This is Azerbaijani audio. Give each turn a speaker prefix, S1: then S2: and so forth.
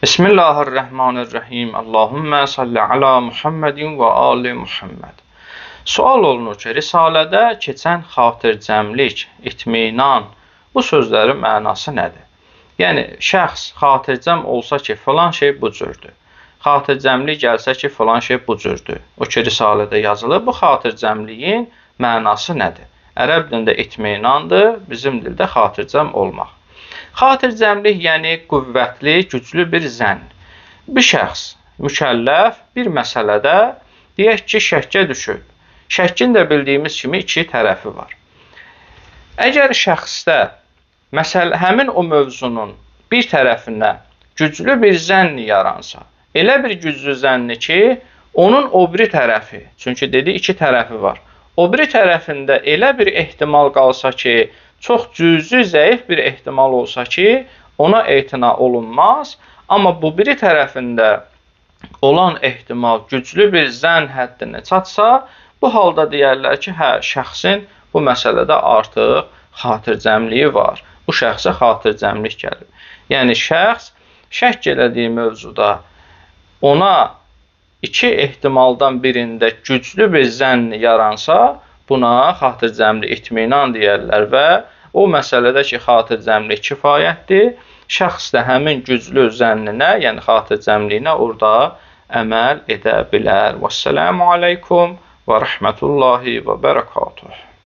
S1: Bismillahirrahmanirrahim. Allahümmə salli ala Muhammedin və ali Muhammed. Sual olunur ki, Risalədə keçən xatircəmlik, itminan bu sözlərin mənası nədir? Yəni, şəxs xatircəm olsa ki, filan şey bu cürdür. Xatircəmlik gəlsə ki, filan şey bu cürdür. O ki, Risalədə yazılır, bu xatircəmliyin mənası nədir? Ərəb dilində itminandır, bizim dildə xatircəm olmaq. Xatircəmlik, yəni qüvvətli, güclü bir zənn. Bir şəxs, mükəlləf bir məsələdə deyək ki, şəkkə düşüb. Şəkkin də bildiyimiz kimi iki tərəfi var. Əgər şəxsdə məsələ, həmin o mövzunun bir tərəfinə güclü bir zənn yaransa, elə bir güclü zənni ki, onun o biri tərəfi, çünki dedi iki tərəfi var, o biri tərəfində elə bir ehtimal qalsa ki, çox cüzi, zəif bir ehtimal olsa ki, ona etina olunmaz, amma bu biri tərəfində olan ehtimal güclü bir zənn həddinə çatsa, bu halda deyərlər ki, hə, şəxsin bu məsələdə artıq xatircəmliyi var. Bu şəxsə xatircəmlik gəlib. Yəni, şəxs şəkk elədiyi mövzuda ona iki ehtimaldan birində güclü bir zənn yaransa, buna xatircəmlik, itminan deyərlər və o məsələdə ki, xatircəmlik kifayətdir, şəxs də həmin güclü zənninə, yəni xatircəmliyinə orada əməl edə bilər. Vəssalamu aleykum və rəhmətullahi və bərəkatuhu.